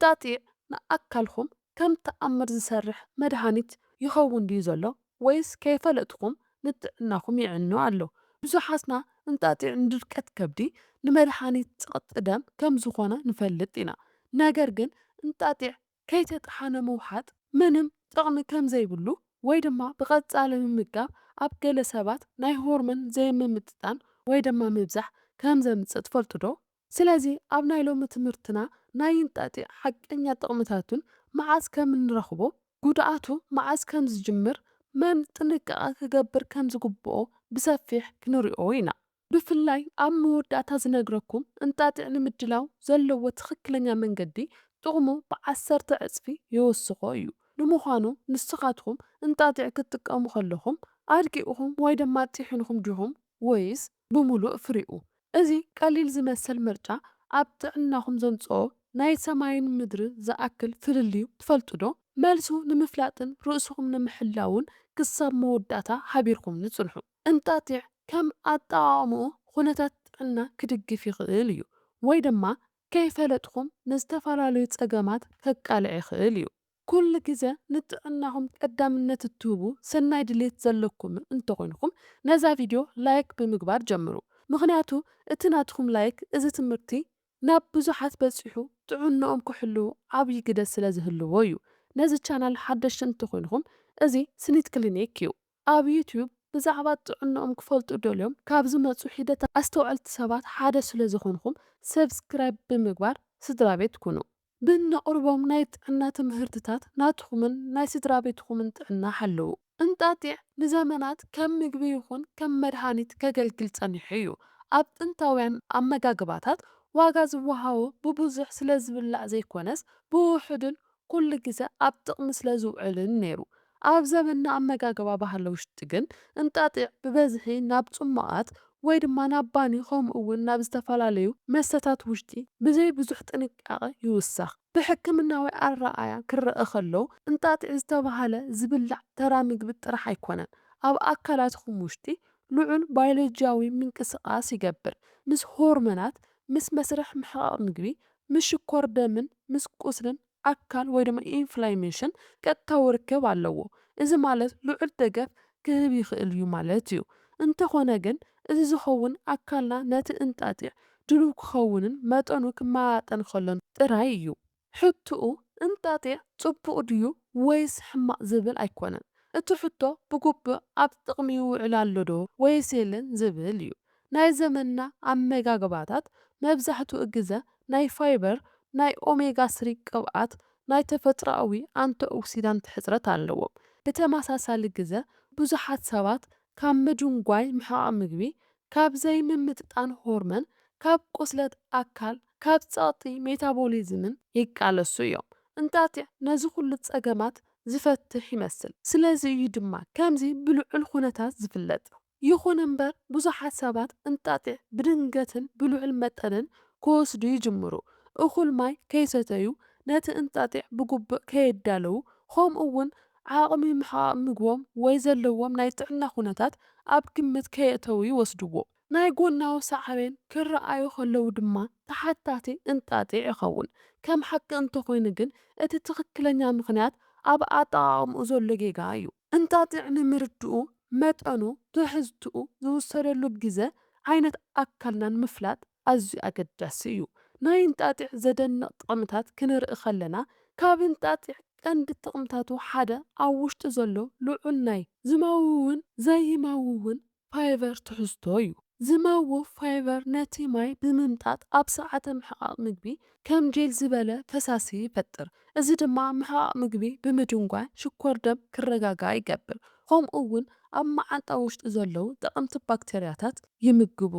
እንጣጢዕ ንኣካልኹም ከም ተኣምር ዝሰርሕ መድሃኒት ይኸውን ድዩ ዘሎ፣ ወይስ ከይፈለጥኩም ንጥዕናኹም ይዕኑ ኣሎ? ብዙሓትና እንጣጢዕ ንድርቀት ከብዲ፣ ንመድሃኒት ጸቕጢ ደም ከም ዝኾነ ንፈልጥ ኢና። ነገር ግን እንጣጢዕ ከይተጠሓነ ምውሓጥ ምንም ጥቕሚ ከም ዘይብሉ፣ ወይ ድማ ብቐጻሊ ምምጋብ ኣብ ገለ ሰባት ናይ ሆርሞን ዘይምምጥጣን ወይ ድማ ምብዛሕ ከም ዘምጽእ ትፈልጡ ዶ? ስለዚ ኣብ ናይ ሎሚ ትምህርትና ናይ እንጣጢዕ ሓቀኛ ጥቕምታቱን መዓስ ከም እንረኽቦ፣ ጉድኣቱ መዓስ ከም ዝጅምር፣ መን ጥንቃቐ ክገብር ከም ዝግብኦ ብሰፊሕ ክንሪኦ ኢና። ብፍላይ ኣብ መወዳእታ ዝነግረኩም እንጣጢዕ ንምድላው ዘለዎ ትኽክለኛ መንገዲ ጥቕሙ ብዓሰርተ ዕጽፊ ይወስኾ እዩ። ንምዃኑ ንስኻትኩም እንጣጢዕ ክትጥቀሙ ከለኹም ኣድጊእኹም ወይ ድማ ጢሒንኹም ዲኹም ወይስ ብምሉእ ፍሪኡ? እዚ ቀሊል ዝመስል ምርጫ ኣብ ጥዕናኹም ዘምጽኦ ናይ ሰማይን ምድሪ ዝኣክል ፍልልዩ ትፈልጡ ዶ? መልሱ ንምፍላጥን ርእስኹም ንምሕላውን ክሳብ መወዳእታ ሓቢርኩምኒ ጽንሑ። እንጣጢዕ ከም ኣጠቓቕምኡ ኩነታት ጥዕና ክድግፍ ይኽእል እዩ፣ ወይ ድማ ከይፈለጥኩም ንዝተፈላለዩ ጸገማት ከቃልዕ ይኽእል እዩ። ኩሉ ግዜ ንጥዕናኹም ቀዳምነት እትህቡ ሰናይ ድሌት ዘለኩም እንተኾይንኩም፣ ነዛ ቪድዮ ላይክ ብምግባር ጀምሩ። ምኽንያቱ እቲ ናትኩም ላይክ እዚ ትምህርቲ ናብ ብዙሓት በጺሑ ጥዕንኦም ክሕልዉ ዓብዪ ግደ ስለ ዝህልዎ እዩ። ነዚ ቻናል ሓደሽቲ እንተኾይንኩም፣ እዚ ስኒት ክሊኒክ እዩ። ኣብ ዩትዩብ ብዛዕባ ጥዕንኦም ክፈልጡ ደልዮም ካብ ዝመጹ ሒደት ኣስተውዐልቲ ሰባት ሓደ ስለ ዝኾንኩም፣ ሰብስክራይብ ብምግባር ስድራ ቤት ኩኑ። ብነቕርቦም ናይ ጥዕና ትምህርትታት ናትኹምን ናይ ስድራ ቤትኹምን ጥዕና ሓልዉ። እንጣጢዕ ንዘመናት ከም ምግቢ ይኹን ከም መድሃኒት ከገልግል ጸኒሑ እዩ። ኣብ ጥንታውያን ኣመጋግባታት ዋጋ ዝወሃቦ ብብዙሕ ስለ ዝብላዕ ዘይኮነስ ብውሑድን ኩሉ ግዜ ኣብ ጥቕሚ ስለ ዝውዕልን ነይሩ። ኣብ ዘመንና ኣመጋግባ ባህሊ ውሽጢ ግን እንጣጢዕ ብበዝሒ ናብ ጽሟቓት ወይ ድማ ናብ ባኒ ከምኡ እውን ናብ ዝተፈላለዩ መስተታት ውሽጢ ብዘይ ብዙሕ ጥንቃቐ ይውሰኽ። ብሕክምናዊ ኣረኣእያ ክረኣ ከሎ እንጣጢዕ ዝተባህለ ዝብላዕ ተራ ምግቢ ጥራሕ ኣይኮነን። ኣብ ኣካላትኩም ውሽጢ ልዑል ባዮሎጂያዊ ምንቅስቓስ ይገብር። ምስ ሆርሞናት፣ ምስ መስርሕ ምሕቓቕ ምግቢ፣ ምስ ሽኮር ደምን ምስ ቁስልን ኣካል ወይ ድማ ኢንፍላሜሽን ቀጥታዊ ርክብ ኣለዎ። እዚ ማለት ልዑል ደገፍ ክህብ ይኽእል እዩ ማለት እዩ። እንተኾነ ግን እዚ ዝኸውን ኣካልና ነቲ እንጣጢዕ ድሉው ክኸውንን መጠኑ ክመጣጠን ከሎን ጥራይ እዩ። ሕቶኡ እንጣጢዕ ጽቡቕ ድዩ ወይስ ሕማቕ ዝብል ኣይኮነን። እቲ ሕቶ ብግቡእ ኣብ ጥቕሚ ይውዕል ኣሎ ዶ ወይስ የለን ዝብል እዩ። ናይ ዘመንና ኣመጋግባታት መብዛሕትኡ ግዘ ናይ ፋይበር፣ ናይ ኦሜጋ ስሪ ቅብኣት፣ ናይ ተፈጥሮኣዊ ኣንቲኦክሲዳንት ሕጽረት ኣለዎም። ብተመሳሳሊ ግዘ ብዙሓት ሰባት ካብ ምድንጓይ ምሕቓቕ ምግቢ፣ ካብ ዘይምምጥጣን ሆርሞን፣ ካብ ቁስለት ኣካል፣ ካብ ጸቕጢ ሜታቦሊዝምን ይቃለሱ እዮም። እንጣጢዕ ነዚ ኩሉ ጸገማት ዝፈትሕ ይመስል። ስለዚ እዩ ድማ ከምዚ ብልዑል ኩነታት ዝፍለጥ። ይኹን እምበር ብዙሓት ሰባት እንጣጢዕ ብድንገትን ብልዑል መጠንን ክወስዱ ይጅምሩ። እኹል ማይ ከይሰተዩ ነቲ እንጣጢዕ ብግቡእ ከየዳለዉ፣ ከምኡ እውን ዓቕሚ ምሕቓቕ ምግቦም ወይ ዘለዎም ናይ ጥዕና ኩነታት ኣብ ግምት ከየእተዉ ይወስድዎ። ናይ ጎናዊ ሳዕቤን ክረኣዩ ከለዉ ድማ ተሓታቲ እንጣጢዕ ይኸውን። ከም ሓቂ እንተኾይኑ ግን እቲ ትኽክለኛ ምኽንያት ኣብ ኣጠቓቕምኡ ዘሎ ጌጋ እዩ። እንጣጢዕ ንምርድኡ፣ መጠኑ፣ ትሕዝትኡ፣ ዝውሰደሉ ግዘ፣ ዓይነት ኣካልናን ምፍላጥ ኣዝዩ ኣገዳሲ እዩ። ናይ እንጣጢዕ ዘደንቕ ጥቕምታት ክንርኢ ከለና፣ ካብ እንጣጢዕ ቀንዲ ጥቕምታቱ ሓደ ኣብ ውሽጡ ዘሎ ልዑል ናይ ዝመውውን ዘይመውውን ፋይበር ትሕዝቶ እዩ። ዝመውው ፋይበር ነቲ ማይ ብምምጣጥ ኣብ ስርዓተ ምሕቓቕ ምግቢ ከም ጄል ዝበለ ፈሳሲ ይፈጥር። እዚ ድማ ምሕቓቕ ምግቢ ብምድንጓይ ሽኮር ደም ክረጋጋእ ይገብር። ከምኡ እውን ኣብ መዓንጣ ውሽጢ ዘለዉ ጠቐምቲ ባክተርያታት ይምግቡ።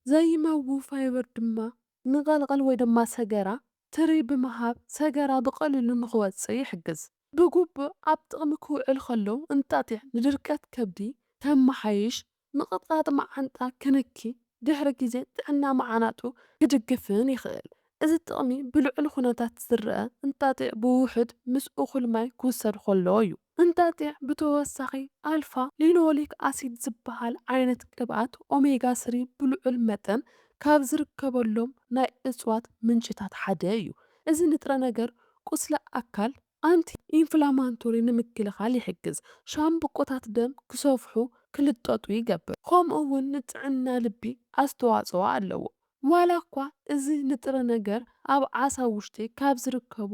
ዘይመውው ፋይበር ድማ ንቐልቐል ወይ ድማ ሰገራ ትሪ ብምሃብ ሰገራ ብቐሊሉ ንኽወጽእ ይሕግዝ። ብግቡእ ኣብ ጥቕሚ ክውዕል ከሎ እንጣጢዕ ንድርቀት ከብዲ ከመሓይሽ፣ ምቕጥቃጥ መዓንጣ ክንኪ፣ ድሕሪ ግዜ ጥዕና መዓናጡ ክድግፍን ይኽእል። እዚ ጥቕሚ ብልዑል ኩነታት ዝረኣ እንጣጢዕ ብውሑድ ምስ እኹል ማይ ክውሰድ ከሎ እዩ። እንጣጢዕ ብተወሳኺ ኣልፋ ሊኖሊክ ኣሲድ ዝበሃል ዓይነት ቅብኣት ኦሜጋ ስሪ ብልዑል መጠን ካብ ዝርከበሎም ናይ እፅዋት ምንጭታት ሓደ እዩ። እዚ ንጥረ ነገር ቁስሊ ኣካል ኣንቲ ኢንፍላማቶሪ ንምክልኻል ይሕግዝ። ሻምብቆታት ደም ክሰፍሑ ክልጠጡ ይገብር። ከምኡ እውን ንጥዕና ልቢ ኣስተዋፅኦ ኣለዎ። ዋላ እኳ እዚ ንጥረ ነገር ኣብ ዓሳ ውሽጢ ካብ ዝርከቡ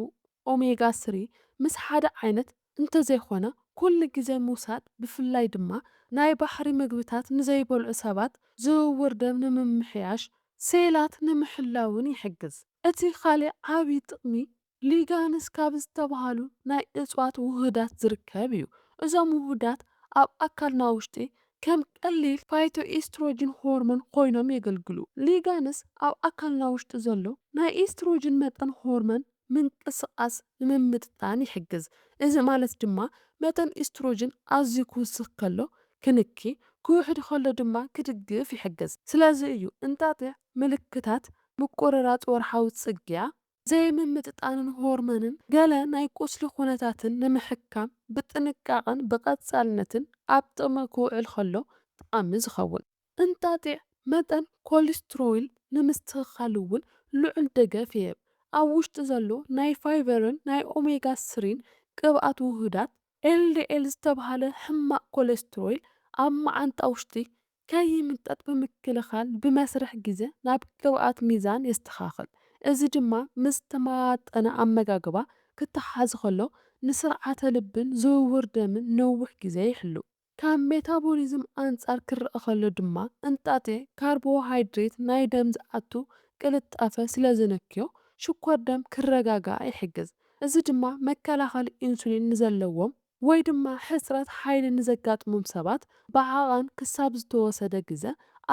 ኦሜጋ ስሪ ምስ ሓደ ዓይነት እንተዘይኮነ፣ ኩሉ ግዜ ምውሳድ፣ ብፍላይ ድማ ናይ ባሕሪ ምግብታት ንዘይበልዑ ሰባት ዝውውር ደም ንምምሕያሽ፣ ሴላት ንምሕላውን ይሕግዝ። እቲ ካልእ ዓቢ ጥቕሚ፣ ሊጋንስ ካብ ዝተባህሉ ናይ እጽዋት ውህዳት ዝርከብ እዩ። እዞም ውህዳት ኣብ ኣካልና ውሽጢ ከም ቀሊል ፋይቶ ኢስትሮጅን ሆርሞን ኮይኖም የገልግሉ። ሊጋንስ ኣብ ኣካልና ውሽጢ ዘሎ ናይ ኢስትሮጅን መጠን ሆርሞን ምንቅስቓስ ንምምጥጣን ይሕግዝ። እዚ ማለት ድማ መጠን ኢስትሮጅን ኣዝዩ ክውስኽ ከሎ ክንኪ፣ ክውሕድ ከሎ ድማ ክድግፍ ይሕግዝ። ስለዚ እዩ እንጣጢዕ ምልክታት ምቁርራጽ ወርሓዊ ጽግያ፣ ዘይምምጥጣንን ሆርሞንን ገለ ናይ ቁስሊ ኩነታትን ንምሕካም ብጥንቃቐን ብቐጻልነትን ኣብ ጥቕሚ ክውዕል ከሎ ጠቓሚ ዝኸውን። እንጣጢዕ መጠን ኮሊስትሮይል ንምስትኽኻል እውን ልዑል ደገፍ ይህብ። ኣብ ውሽጢ ዘሎ ናይ ፋይበርን ናይ ኦሜጋ ስሪን ቅብኣት ውህዳት ኤልዲኤል ዝተባህለ ሕማቕ ኮሌስትሮል ኣብ መዓንጣ ውሽጢ ከይምጠጥ ብምክልኻል ብመስርሕ ግዜ ናብ ቅብኣት ሚዛን የስተኻኽል። እዚ ድማ ምስ ተመጣጠነ ኣመጋግባ ክተሓዝ ከሎ ንስርዓተ ልብን ዝውውር ደምን ነዊሕ ግዜ ይሕሉ። ካብ ሜታቦሊዝም ኣንጻር ክረኣ ከሎ ድማ እንጣጢዕ ካርቦሃይድሬት ናይ ደም ዝኣቱ ቅልጣፈ ስለ ዝንክዮ ሽኮር ደም ክረጋጋእ ይሕግዝ። እዚ ድማ መከላኸሊ ኢንሱሊን ንዘለዎም ወይ ድማ ሕጽረት ሓይሊ ንዘጋጥሞም ሰባት ብዓቐን ክሳብ ዝተወሰደ ግዜ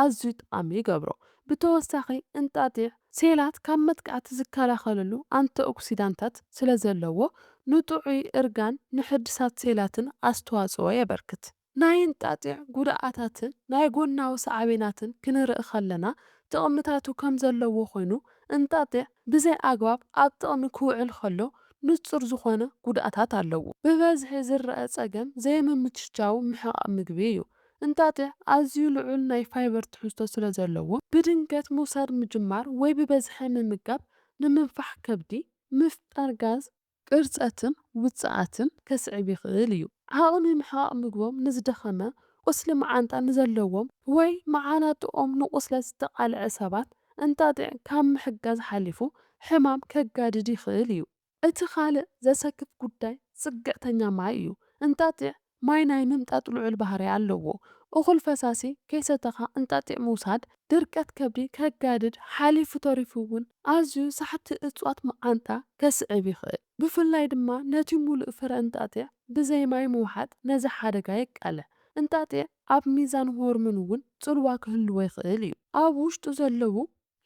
ኣዝዩ ጠቓሚ ይገብሮ። ብተወሳኺ እንጣጢዕ ሴላት ካብ መጥቃዕቲ ዝከላኸለሉ ኣንቲኦክሲዳንታት ስለ ዘለዎ ንጥዑይ እርጋን ንሕድሳት ሴላትን ኣስተዋጽኦ የበርክት። ናይ እንጣጢዕ ጉድኣታትን ናይ ጎናዊ ሳዕቤናትን ክንርኢ ከለና ጥቕምታቱ ከም ዘለዎ ኮይኑ እንጣጢዕ ብዘይ ኣግባብ ኣብ ጥቕሚ ክውዕል ከሎ ንጹር ዝኾነ ጉድኣታት ኣለዎ። ብበዝሒ ዝረኣ ጸገም ዘይምምችቻው ምሕቓቕ ምግቢ እዩ። እንጣጢዕ ኣዝዩ ልዑል ናይ ፋይበር ትሕዝቶ ስለ ዘለዎ ብድንገት ምውሳድ ምጅማር ወይ ብበዝሒ ምምጋብ ንምንፋሕ ከብዲ፣ ምፍጣር ጋዝ፣ ቅርጸትን ውጽኣትን ከስዕብ ይኽእል እዩ። ዓቕሚ ምሕቓቕ ምግቦም ንዝደኸመ፣ ቁስሊ መዓንጣ ንዘለዎም ወይ መዓናጥኦም ንቁስለት ዝተቓልዐ ሰባት እንጣጢዕ ካብ ምሕጋዝ ሓሊፉ ሕማም ከጋድድ ይኽእል እዩ። እቲ ካልእ ዘሰክፍ ጉዳይ ጽግዕተኛ ማይ እዩ። እንጣጢዕ ማይ ናይ ምምጣጥ ልዑል ባህሪ ኣለዎ። እኹል ፈሳሲ ከይሰተኻ እንጣጢዕ ምውሳድ ድርቀት ከብዲ ከጋድድ ሓሊፉ ተሪፉ እውን ኣዝዩ ሳሕቲ እጽዋት መዓንጣ ከስዕብ ይኽእል። ብፍላይ ድማ ነቲ ሙሉእ ፍረ እንጣጢዕ ብዘይ ማይ ምውሓጥ ነዚ ሓደጋ የቃልዕ። እንጣጢዕ ኣብ ሚዛን ሆርሞን እውን ጽልዋ ክህልዎ ይኽእል እዩ። ኣብ ውሽጡ ዘለዉ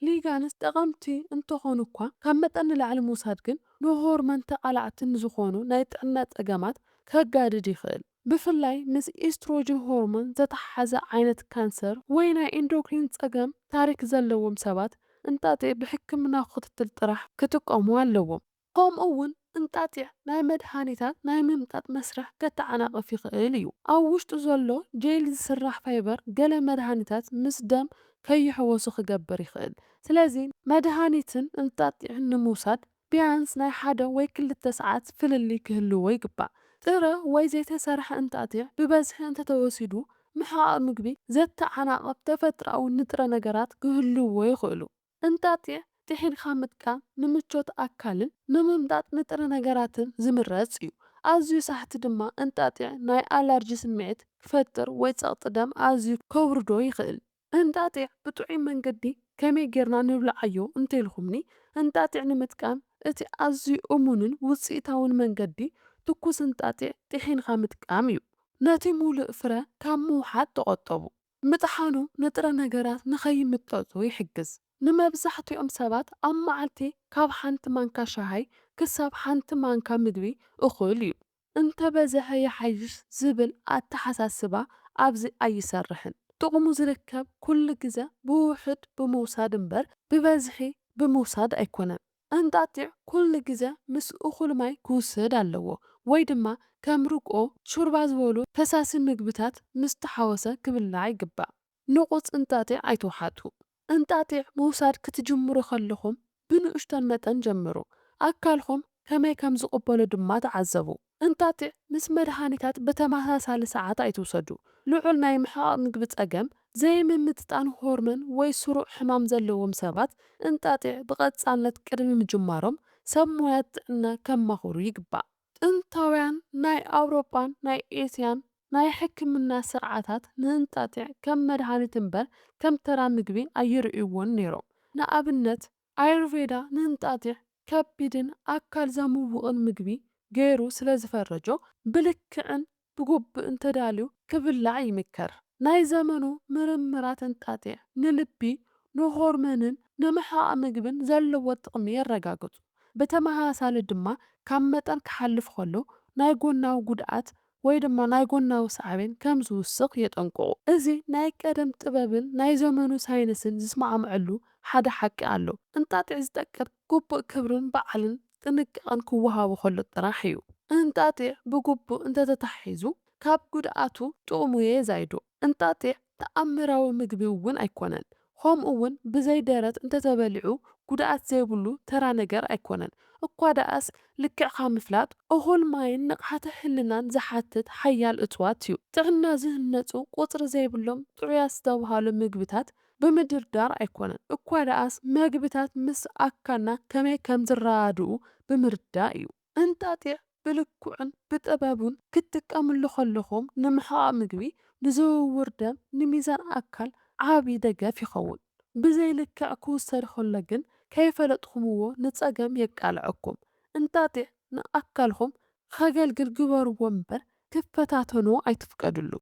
ሊጋንስ ጠቐምቲ እንተኾኑ እኳ ካብ መጠን ንላዕሊ ምውሳድ ግን ንሆርሞን ተቓላዕቲ ንዝኾኑ ናይ ጥዕና ጸገማት ከጋድድ ይኽእል። ብፍላይ ምስ ኢስትሮጅን ሆርሞን ዘተሓሓዘ ዓይነት ካንሰር ወይ ናይ ኢንዶክሪን ጸገም ታሪክ ዘለዎም ሰባት እንጣጢዕ ብሕክምናዊ ክትትል ጥራሕ ክጥቀሙ ኣለዎም። ከምኡ እውን እንጣጢዕ ናይ መድሃኒታት ናይ ምምጣጥ መስርሕ ከተዓናቕፍ ይኽእል እዩ። ኣብ ውሽጡ ዘሎ ጄል ዝስራሕ ፋይበር ገለ መድሃኒታት ምስ ደም ከይሕወሱ ክገብር ይኽእል። ስለዚ መድሃኒትን እንጣጢዕን ንምውሳድ ቢያንስ ናይ ሓደ ወይ ክልተ ሰዓት ፍልልይ ክህልዎ ይግባእ። ጥረ ወይ ዘይተሰርሐ እንጣጢዕ ብበዝሒ እንተተወሲዱ ምሕቓቕ ምግቢ ዘተዓናቕፍ ተፈጥሮኣዊ ንጥረ ነገራት ክህልውዎ ይኽእሉ። እንጣጢዕ ጥሒንካ ምጥቃም ንምቾት ኣካልን ንምምጣጥ ንጥረ ነገራትን ዝምረጽ እዩ። ኣዝዩ ሳሕቲ ድማ እንጣጢዕ ናይ ኣላርጂ ስምዒት ክፈጥር ወይ ጸቕጢ ደም ኣዝዩ ከውርዶ ይኽእል። እንጣጢዕ ብጥዑይ መንገዲ ከመይ ጌርና ንብልዓዮ እንተኢልኩምኒ፣ እንጣጢዕ ንምጥቃም እቲ ኣዝዩ እሙንን ውጽኢታውን መንገዲ ትኩስ እንጣጢዕ ጥሒንካ ምጥቃም እዩ። ነቲ ሙሉእ ፍረ ካብ ምውሓጥ ተቖጠቡ። ምጥሓኑ ንጥረ ነገራት ንኸይምጠጡ ይሕግዝ። ንመብዛሕትኦም ሰባት ኣብ መዓልቲ ካብ ሓንቲ ማንካ ሻሂ ክሳብ ሓንቲ ማንካ ምግቢ እኹል እዩ። እንተበዝሐ ይሓይሽ ዝብል ኣተሓሳስባ ኣብዚ ኣይሰርሕን። ጥቕሙ ዝርከብ ኩሉ ግዘ ብውሑድ ብምውሳድ እምበር ብበዝሒ ብምውሳድ ኣይኮነን። እንጣጢዕ ኩሉ ግዘ ምስ እኹል ማይ ክውሰድ ኣለዎ፣ ወይ ድማ ከም ርግኦ፣ ሹርባ ዝበሉ ፈሳሲ ምግብታት ምስ ተሓወሰ ክብላዕ ይግባእ። ንቑጽ እንጣጢዕ ኣይትውሓጡ። እንጣጢዕ ምውሳድ ክትጅምሩ ከለኹም ብንእሽቶን መጠን ጀምሩ። ኣካልኹም ከመይ ከም ዝቕበሎ ድማ ተዓዘቡ። እንጣጢዕ ምስ መድሃኒታት ብተመሳሳሊ ሰዓት ኣይትውሰዱ። ልዑል ናይ ምሕቓቕ ምግቢ ጸገም፣ ዘይምምጥጣን ሆርሞን ወይ ስሩዕ ሕማም ዘለዎም ሰባት እንጣጢዕ ብቐጻልነት ቅድሚ ምጅማሮም ሰብ ሞያ ጥዕና ከማኽሩ ይግባእ። ጥንታውያን ናይ ኣውሮጳን ናይ ኤስያን ናይ ሕክምና ስርዓታት ንእንጣጢዕ ከም መድሃኒት እምበር ከም ተራ ምግቢ ኣይርእይዎን ነይሮም። ንኣብነት፣ ኣዩርቬዳ ንእንጣጢዕ ከቢድን ኣካል ዘምውቕን ምግቢ ገይሩ ስለ ዝፈረጆ፣ ብልክዕን ብግቡእን ተዳልዩ ክብላዕ ይምከር። ናይ ዘመኑ ምርምራት እንጣጢዕ ንልቢ፣ ንሆርሞንን ንምሕቓቕ ምግብን ዘለዎ ጥቕሚ የረጋግጹ። ብተመሳሳሊ ድማ፣ ካብ መጠን ክሓልፍ ከሎ ናይ ጎናዊ ጉድኣት ወይ ድማ ናይ ጎናዊ ሳዕቤን ከም ዝውስኽ የጠንቅቑ። እዚ ናይ ቀደም ጥበብን ናይ ዘመኑ ሳይንስን ዝስማዕምዐሉ ሓደ ሓቂ ኣሎ። እንጣጢዕ ዝጠቅር ግቡእ ክብርን በዓልን ጥንቃቐን ክወሃቦ ከሎ ጥራሕ እዩ። እንጣጢዕ ብግቡእ እንተተታሒዙ፣ ካብ ጉድኣቱ ጥቕሙ የዛይዶ። እንጣጢዕ ተኣምራዊ ምግቢ እውን ኣይኮነን። ከምኡ እውን ብዘይ ደረት እንተተበሊዑ ጉድኣት ዘይብሉ ተራ ነገር ኣይኮነን። እኳ ደኣስ፣ ልክዕካ ምፍላጥ እኹል ማይን ንቕሓተ ህልናን ዝሓትት ሓያል እፅዋት እዩ። ጥዕና ዝህነፁ ቁፅሪ ዘይብሎም ጥዑያት ዝተብሃሉ ምግብታት ብምድርዳር ኣይኮነን። እኳ ደኣስ፣ መግብታት ምስ ኣካልና ከመይ ከም ዝረዳድኡ ብምርዳእ እዩ። እንጣጢዕ ብልክዑን ብጥበቡን ክትጥቀምሉ ከለኹም፣ ንምሕቓቕ ምግቢ፣ ንዝውውር ደም፣ ንሚዛን ኣካል ዓቢ ደገፍ ይኸውን። ብዘይ ልክዕ ክውሰድ ከሎ ግን፣ ከይፈለጥኩምዎ ንጸገም የቃልዐኩም። እንጣጢዕ ንኣካልኹም ከገልግል ግበርዎ እምበር፣ ክፈታተኖ ኣይትፍቀድሉ።